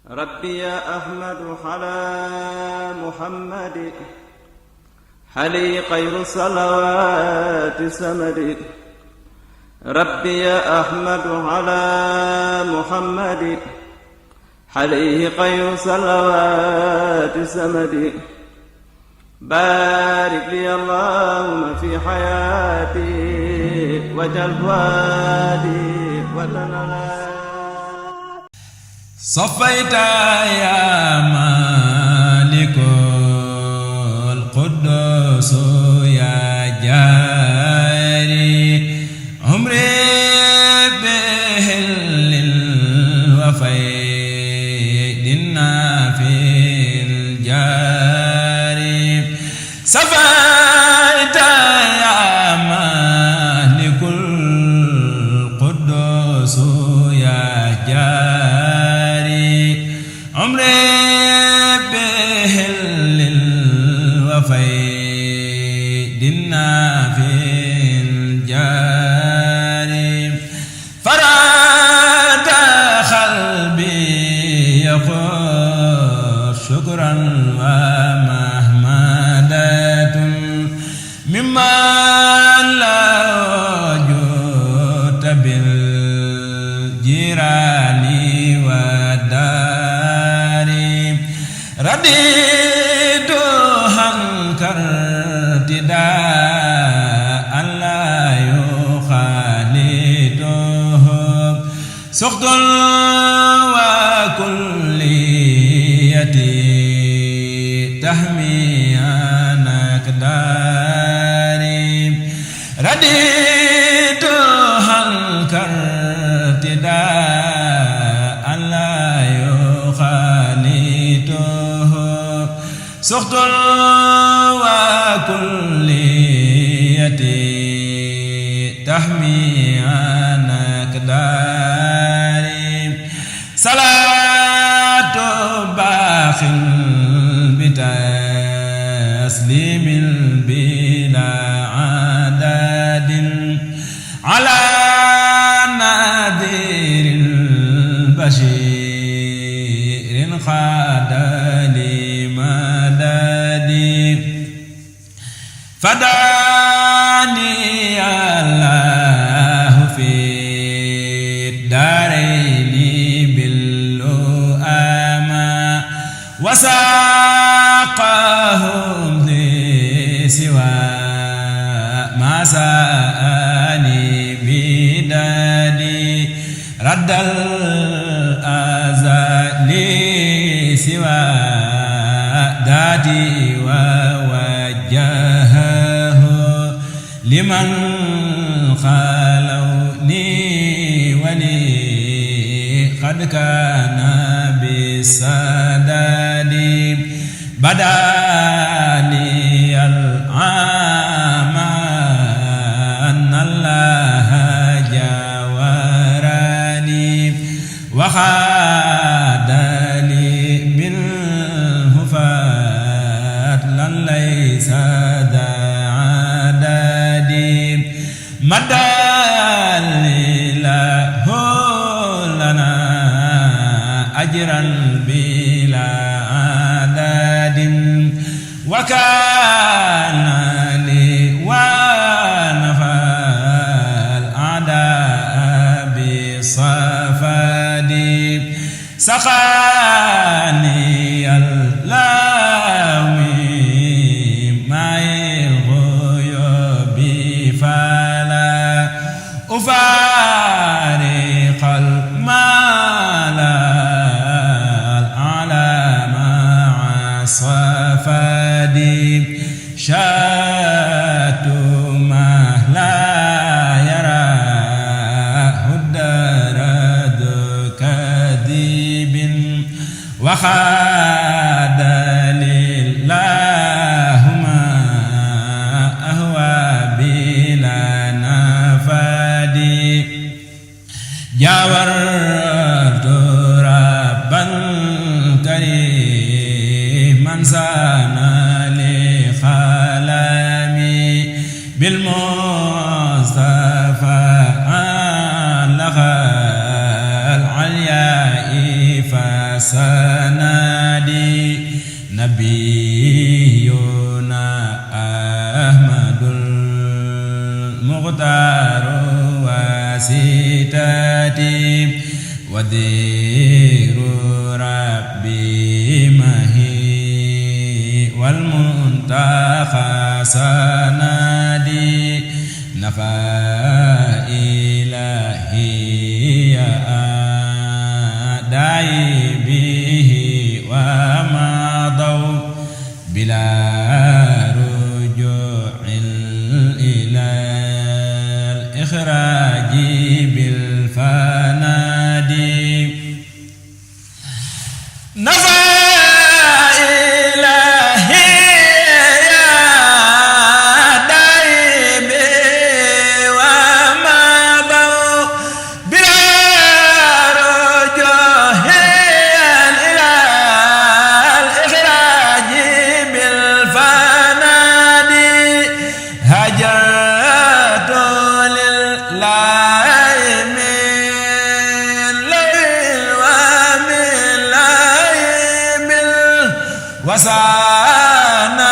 ربي يا أحمد على محمد حلي خير صلوات سمد. ربي يا أحمد على محمد حليه خير صلوات سمد. بارك لي اللهم في حياتي واجعل فؤادي وطنا صفيت يا مالك القدوس يا جاري عمري به للوفيد في الجاري. صفيت يا مالك القدوس يا جاري عمري به للوفيد في الجاري. فرات قلبي يقول شكرا ومحمدة مما لا وجود بالجيران رديت عنك ارتداء لا يخالطه سخط وكليتي تحمي عنك داري. رديت عنك ارتداء لا يخالطه سخط وكليتي تحمي عنك داري. صلاة باخ بتسليم بلا عدد على نادر البشير خاد فداني الله في الدارين باللؤامة وساقهم لسوى ما سأني بدادي. رد الأذى لسوى ذاتي لمن خالوني ولي قد كان بالسداد. بداني العام أن الله جاورني وخاد لي منه فضلا ليس مدى له لنا أجرا بلا عدد وكان لي ونفى الأعداء بصفاد. سقاني الله أفارق المال الأعلى مع صفادي. شات ما لا يراه الدرد كذب وخاد لله ما أهوى بلا نفاد. جاورت ربا كريما سانا لخلامي بالمصطفى لخ العلياء sanadi nabiyuna ahmadul mukhtaru wasitati wadiru rabbi mahi wal muntakha sanadi nafa ilahi ya dai bihi wa madaw bila ruju'il ilal ikhraji bil fanadi nafa wasana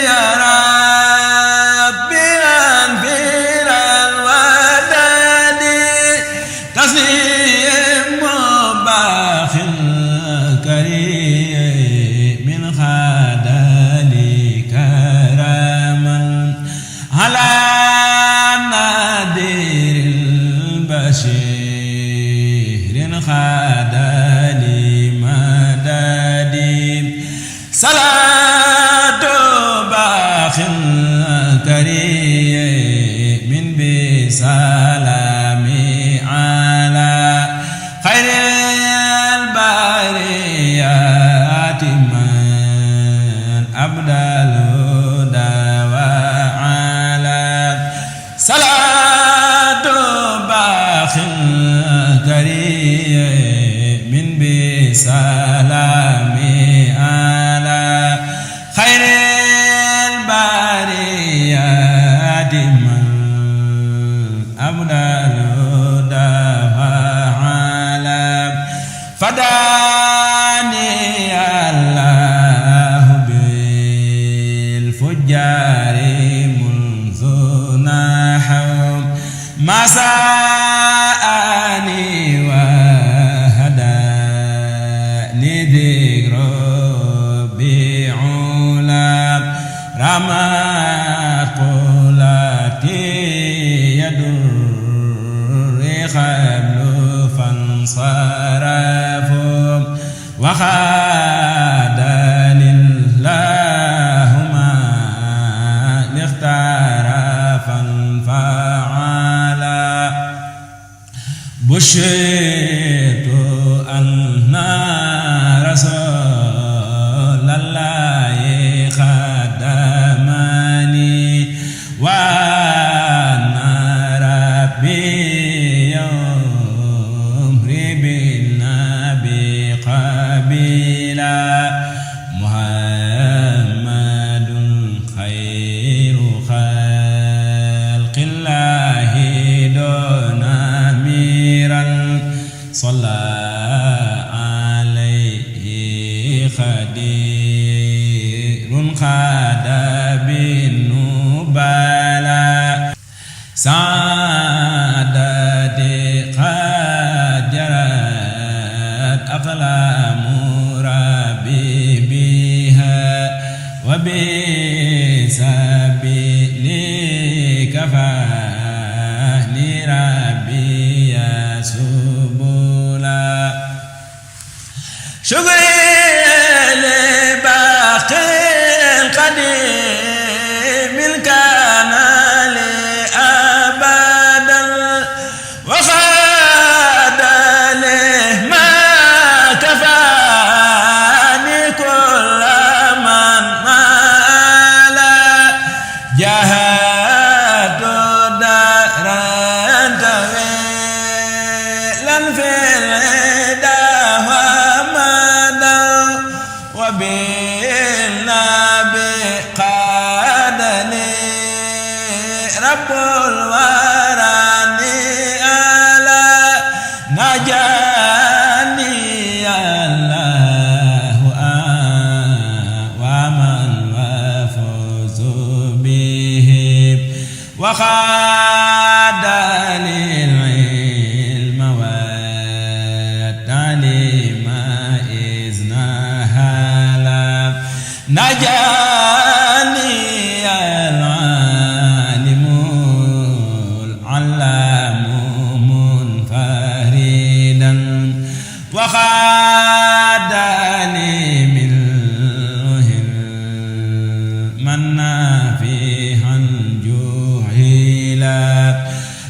ya rabbi anfir alwadadi taslim bakhil karim min khadali karaman ala nadiril bashirin khadali salaatu baaxin kariim bi salaami ala xayril bariyaati man abdalu dawa ala salaatu baaxin kariim bi salaami xayril bariyaati man abdalu dafa ala fadaani allahu bil fujjaari munzu nahaw masaani wa hadaani dhikru ramat qulati yadurri khablu fansarafu wa khadalillahuma likhtara fanfa'ala bushitu anna rasulallahi saadati qad jarat aqlamu rabbi biha wa bi sabili kafani rabbi ya subula shukri li baqil qadim min kana rabbul warani ala najaa وخاد للعلم والتعليم إذ نهلا نجاني العالم العلام منفردا وخادني منه المنى فيها جهلا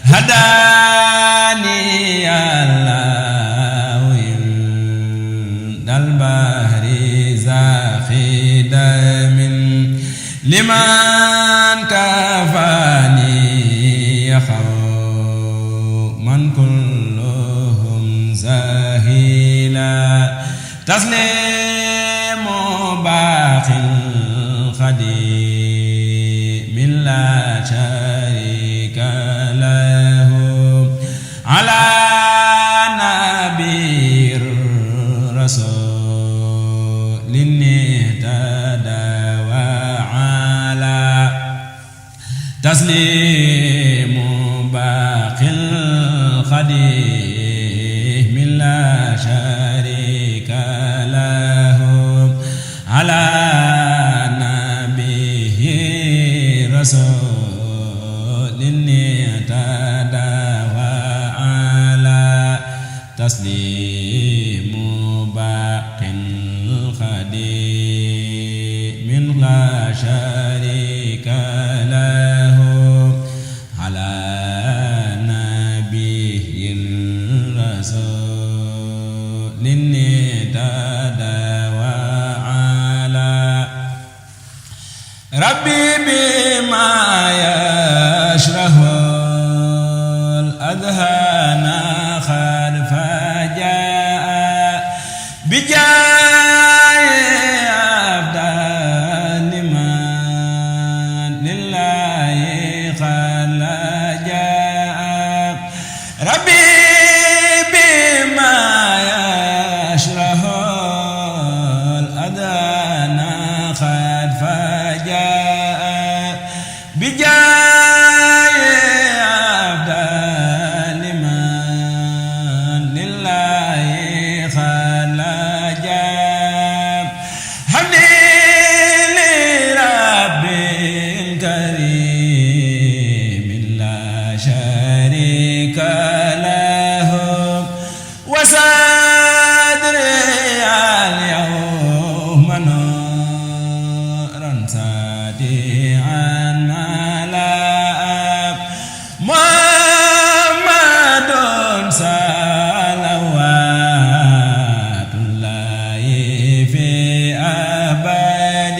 هداني الله عند البحر زاخدا من لمن كفاني يخوما كلهم زاهلا تسليم باقي الخديم لا شريك له على نبي الرسول اهتدى وعلى تسليم باقي الخديم لا شريك له على نبيه رسول اهتدى وعلى تسليم باقي الخديم لا شريك له على نبي الرسول اهتدى وعلى ربي بما يشره الأذهان قد فجاء بجاه أفضل من لله قد جاء ربي بما يشره الأذهان قد فجاء بجاه أفضل من لله قد جاء حمدي لرب كريم لا شريك له وصدري اليوم نورا ساطعا ملأ محمد صلوات الله في أبد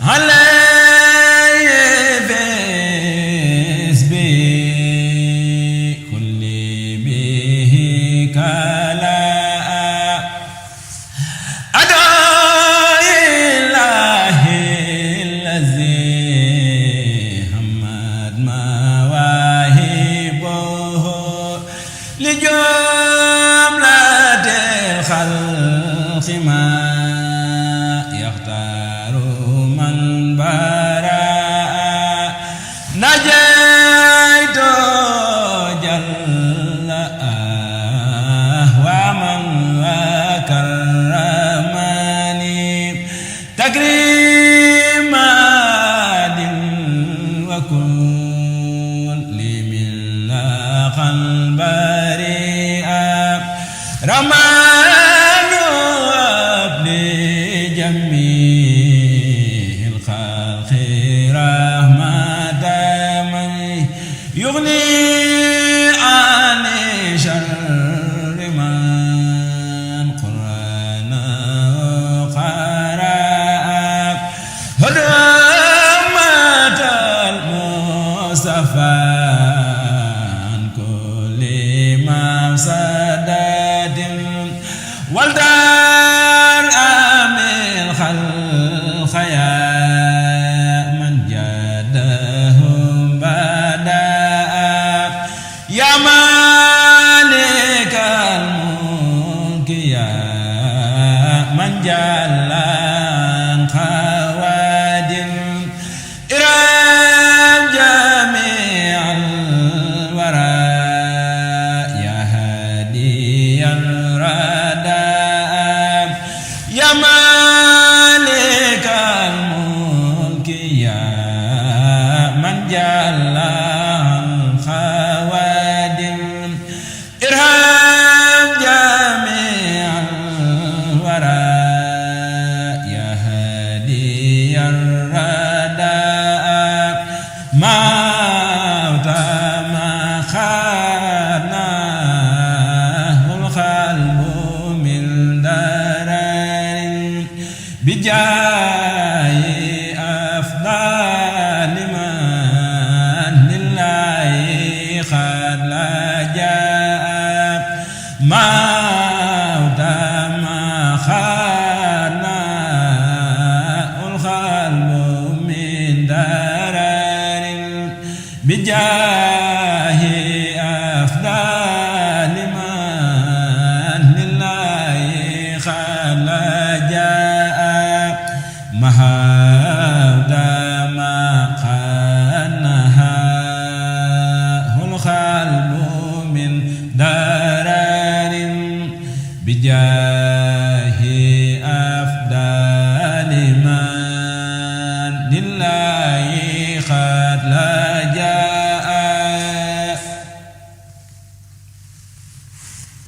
عليه باسمه كل به كلا أدعو إله الذي همت مواهبه لجملة الخلق ما يختار من براء نجيت جل ومن وكرمني تكريما وكل من لاقى البريئة رمان وابن جميع الخلق رحمة من يغني عن شر من قرآن قرأ هدمة المصطفى عن كل مفسدة والدار آمن خلق يا من جادهم بدأ يا مالك الملك يا من جل عن خواد إرام جميع الرداء يا مالك الملك يا من جل الخوادم ارحم جميع الورى يا هادي الرداء موت ما خاناه القلب من درر بجاه أفضل من لله قد لجأ موت ما خاناه القلب من درر بجاه